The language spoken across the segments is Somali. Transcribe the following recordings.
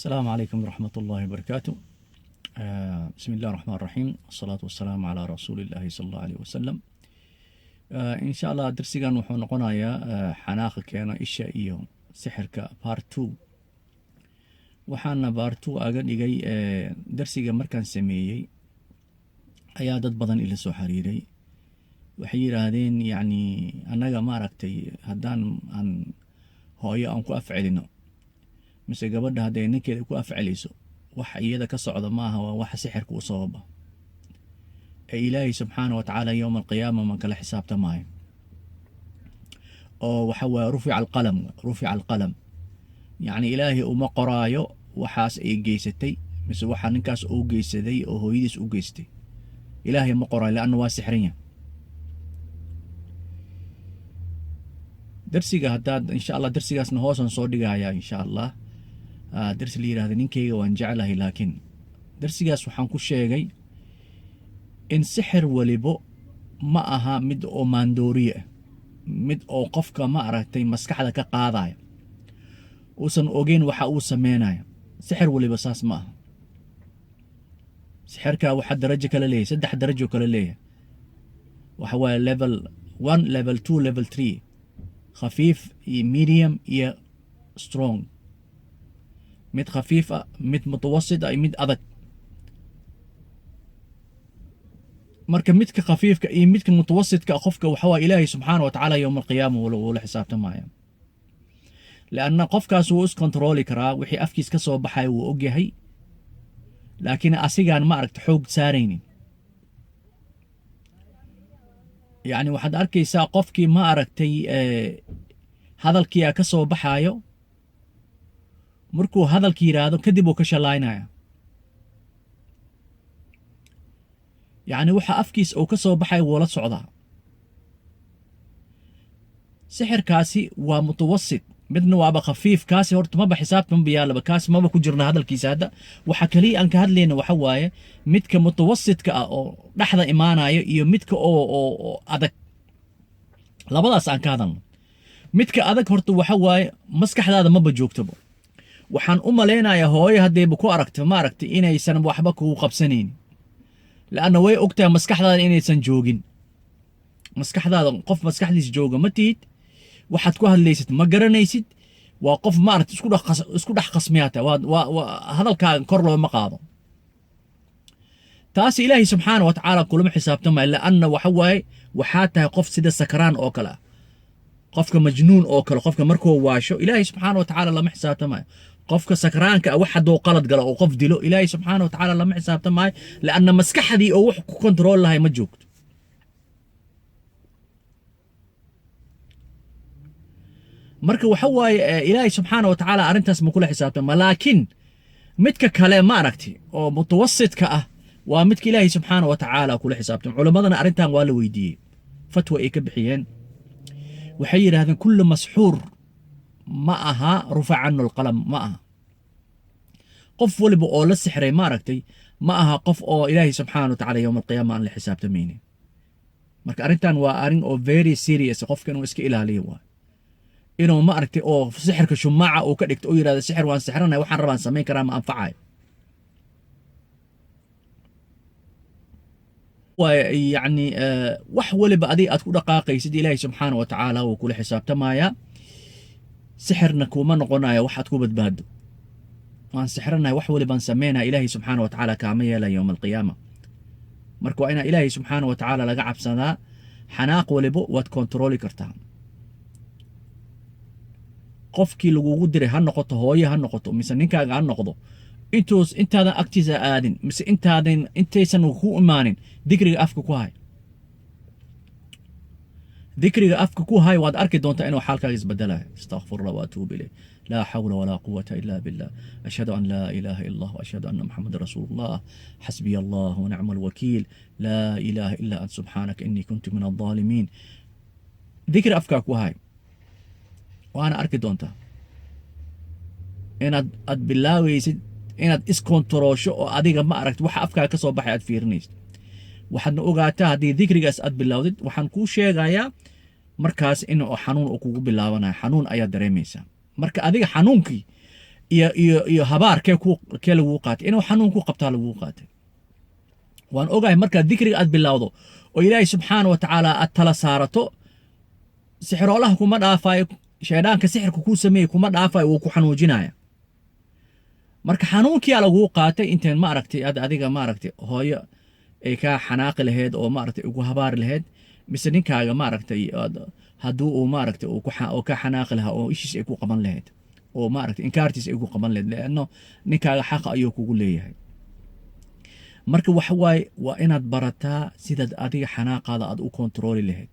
السلام عليكم ورحمة الله وبركاته. بسم الله الرحمن الرحيم، والصلاة والسلام على رسول الله صلى الله عليه وسلم. إن شاء الله darsigan wuxuu noqonayaa xanaaqa keena isha iyo sixirka part 2. Waxaana part 2 aga dhigay, darsiga markaan sameeyey ayaa dad badan ila soo xiriiray. Waxay yidhaahdeen, yacni, annaga maaragtay, haddaan aan hooyo aan ku afcelino mise gabadha hadday ninkeeda ku afceliso, wax iyada ka socda maaha, waa waxa sixirka u sababa ee Ilaahay subxaana wa tacaala yowma alqiyaama man kala xisaabtamaayo, oo waxa waaye rufica alqalam, rufica alqalam, yacni Ilaahay uma qoraayo waxaas ay geysatay mise waxa ninkaas uu geysaday oo hooyadiis u geystay. Ilaahay ma qoraayo, leanna waa sixran yahay. Darsiga haddaad, insha Allah, darsigaasna hoosan soo dhigaya, insha Allah, darsi la yidhahda "Ninkeyga waan jeclahay laakiin", darsigaas waxaan ku sheegay in sixir walibo ma aha mid oo maandooriye ah, mid oo qofka, ma aragtay, maskaxda ka qaadaya, uusan ogeyn waxa uu sameynayo. Sixir waliba saas ma aha. Sixirka waxaa darajo kala leeyahay, saddex darajo kala leeyahay. Waxa waaye level 1, level 2, level 3, khafiif iyo medium iyo strong, mid khafiif ah, mid mutawasit ah iyo mid adag. Marka midka khafiifka iyo midka mutawasitka, qofka waxa waa Ilaahay subxaana wa tacaala yowma alqiyaama wula xisaabtamaya, leanna qofkaas wuu iskontarooli karaa, wixii afkiis ka soo baxaya wuu ogyahay, laakiin asigaan, ma aragta, xoog saaraynin. Yacni waxaad arkaysaa qofkii, ma aragtay, hadalkiia ka soo baxaayo, markuu hadalki yidhaahdo kadib uu ka shallaynaya. Yacni waxa afkiis uu ka soo baxayo wuu la socdaa. Sixirkaasi waa mutawasit, midna waaba khafiif. Kaasi horta maba xisaabta maba yaalaba, kaasi maba ku jirna hadalkiisa. Hadda waxa kaliya aan ka hadlayna waxa waaye midka mutawasitka ah oo dhexda imaanayo iyo midka oo adag, labadaas aan ka hadalno. Midka adag horta waxa waaye maskaxdaada maba joogtaba. Waxaan u malaynayaa hooyo haddayba ku aragto, ma aragtay, inaysan waxba kugu qabsanaynin, leanna way ogtahay maskaxdaada inaysan joogin. Maskaxdaada, qof maskaxdiisa jooga ma tihid, waxaad ku hadlaysid ma garanaysid, waa qof, ma aragtay, isku dhex qasmiyaata. Waa hadalkaaga kor looma qaado. Taas Ilaahay subxaana wa tacaala kulama xisaabtamayo, leanna waxa waaye waxaa tahay qof sida sakraan oo kale ah, qofka majnuun oo kale. Qofka markuu waasho Ilaahay subxaana wa tacaala lama xisaabtamayo. Qofka sakraanka ah wax hadduu qalad galo oo qof dilo, Ilaahay subxaana wa tacaala lama xisaabtamayo, leanna maskaxdii oo wax ku kontrool lahay ma joogto. Marka waxa waaye, Ilaahay subxaana wa tacaala arrintaas ma kula xisaabtama. Laakiin midka kale, ma aragti, oo mutawasitka ah, waa midka Ilaahay subxaana wa tacaala kula xisaabtama. Culammadana arrintan waa la weydiiyey, fatwa ay ka bixiyeen. Waxay yidhahdeen kullu masxuur ma aha rufac canu alqalam, ma aha qof waliba oo la sixray, ma aragtay, ma aha qof oo Ilaahay subxaana wa tacaala yowma alqiyaama aan la xisaabtamaynin. Marka arrintan waa arrin oo very serious, qofka inuu iska ilaaliyo waay, inuu, ma aragtay, oo sixirka shumaaca uu ka dhigto oo yidhahdo sixir waan sixranay, waxaan rabaan samayn karaa, ma anfacayo. Yacni wax waliba adiga aad ku dhaqaaqaysid Ilaahay subxaana wa tacaala wuu kula xisaabtamayaa. Sixirna kuma noqonayo waxaad ku badbaado. Waan sixranahay, wax walibaan sameynaya, Ilaahay subxaana wa tacaala kaama yeelaya yowma alqiyaama. Marka waa inaa Ilaahay subxaana wa tacaala laga cabsadaa. Xanaaq walibo waad kontarooli kartaa. Qofkii lagugu diray, ha noqoto hooyo, ha noqoto mise ninkaaga ha noqdo, intuus intaadan agtiisa aadin mise intaysan ku imaanin, dikriga afka ku hay, dikriga afka ku hay. Waad arki doontaa inuu xaalkaaga isbedelayo. Astaqfirullah wa atuubu ilayh, laa xawla walaa quwata ila billah, ashhadu an laa ilaaha illa Allah, ashhadu anna muxamadan rasuulullah, xasbiya Allah wa nicma alwakiil, laa ilaaha illa ant, subxaanaka inii kuntu min aldaalimiin. Dikri afkaa ku hay, waana arki doontaa inaad aad bilaawaysid inaad iskontaroosho oo adiga, ma aragti, waxa afkaa ka soo baxay aad fiirinaysid. Waxaadna ogaataa haddii dikrigaas aad bilowdid, waxaan kuu sheegayaa markaas in xanuun uu kugu bilaabanayo. Xanuun ayaad dareemaysaa. Marka adiga xanuunkii Iyo habaar kee laguu qaatay? Inuu xanuun ku qabtaa laguu qaatay. Waan ogahay, markaad dikriga aad bilowdo oo Ilaahay subxaana wa tacaala aad tala saarato, sixiroolaha kuma dhaafayo, shayddaanka sixirka kuu sameeyey kuma dhaafayo, wuu ku xanuujinaya. Marka xanuunkiyaa laguu qaatay inteen, ma aragtay, ad adiga, ma aragtay, hooyo ay kaa xanaaqi lahayd oo, ma aragtay, ugu habaari lahayd, mise ninkaaga, ma aragtay, hadduu uu, ma aragtay, uu ka xanaaqi lahaa oo ishiis ay ku qaban lahayd oo, ma aragtay, inkaartiis ay ku qaban lahayd, leanno ninkaaga xaqa ayuu kugu leeyahay. Marka waxa waaye, waa inaad barataa sidaad adiga xanaaqaada aad u kontrooli lahayd.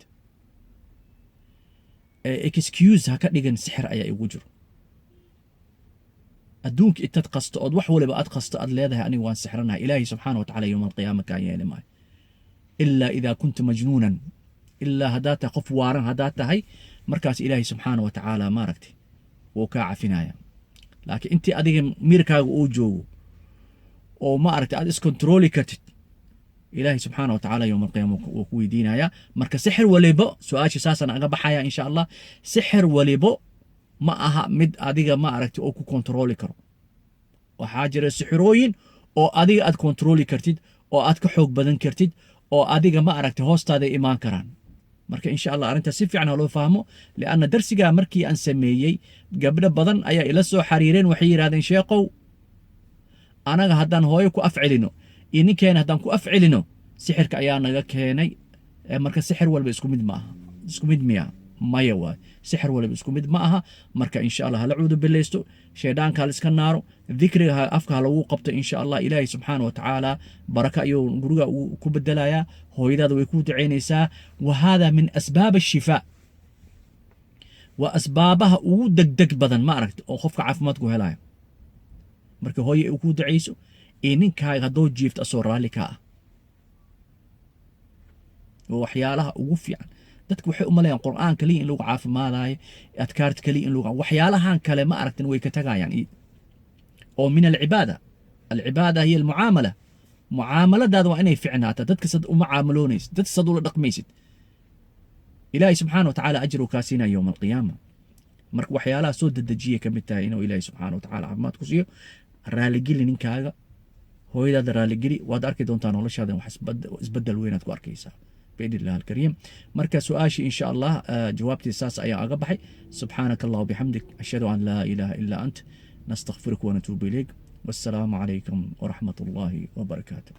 Excuse ha ka dhigan sixir ayaa igu jiro. Adduunka intaad qasto ood wax waliba aad qasto, aad leedahay aniga waan sixranahay, Ilaahay subxaana wa tacala yowma alqiyaama kaa yeeli maayo, ilaa idaa kunta majnuunan, ilaa haddaad tahay qof waaran haddaad tahay, markaas Ilaahay subxaana wa tacaala, maaragtay, wuu kaa cafinaya. Laakiin intii adiga mirkaaga uu joogo oo, ma aragtay, aad iskontarooli kartid, Ilaahay subxaana wa tacaala yowma alqiyaama wuu ku weydiinayaa. Marka sixir walibo, su-aasha saasaan aga baxaya insha Allah, sixir walibo ma aha mid adiga, ma aragtay, oo ku kontarooli karo. Waxaa jira sixirooyin oo adiga aad kontarooli kartid oo aad ka xoog badan kartid oo adiga, ma aragtay, hoostaada imaan karaan. Marka insha Allah arrintaas si fiican ha loo fahmo, lianna darsigaa markii aan sameeyey gabdho badan ayaa ila soo xariireen. Waxay yidhahdeen, "Sheekow, anaga haddaan hooyo ku afcelino iyo ninkeena haddaan ku afcelino, sixirka ayaa naga keenay." Marka sixir walba isku mid ma aha. Isku mid miya? Maya waay, sixir waliba isku mid ma aha. Marka insha Allah hala cuudu bilaysto, shayddaanka hala iska naaro, dikriga afka ha lagu qabto. Insha Allah Ilaahay subxaana wa tacaala baraka ayuu guriga ku bedelayaa, hooyadaada way ku ducaynaysaa. Wa hada min asbaab ashifaa, waa asbaabaha ugu degdeg badan, ma aragta, oo qofka caafimaadku helayo, marka hooye ay ku ducayso iyo ninkaaga haddoo jiifto asoo raalli ka ah, waa waxyaalaha ugu fiican. Dadku waxay u maleeyaan Qur'aan kaliya in lagu caafimaadayo, adkaarta kaliya in lagu, waxyaalahan kale, ma aragtin, way ka tagayaan oo min alcibaada. Alcibaada hiya almucaamala. Mucaamaladaada waa inay ficnaataa, dadka sad uma caamaloonaysid, dadka sad ula dhaqmaysid, Ilaahay subxaana wa tacaala ajru kaa siinaya yowma alqiyaama. Marka waxyaalaha soo dedejiyay ka mid tahay inuu Ilaahay subxaana wa tacaala caafimaad ku siiyo. Raaligeli ninkaaga, hooyadaada raaligeli, waad arki doontaa noloshaada wax isbedel weynaad ku arkaysaa biidn illah alkariim. Marka su-aashii insha Allah jawaabtii saas ayaan aga baxay. Subxaanaka Allah bixamdik, ashhadu an laa ilaaha ilaa ant, nastakfiruka wanatuubu ilayk. Wassalaamu calaykum waraxmat ullaahi wabarakaatu.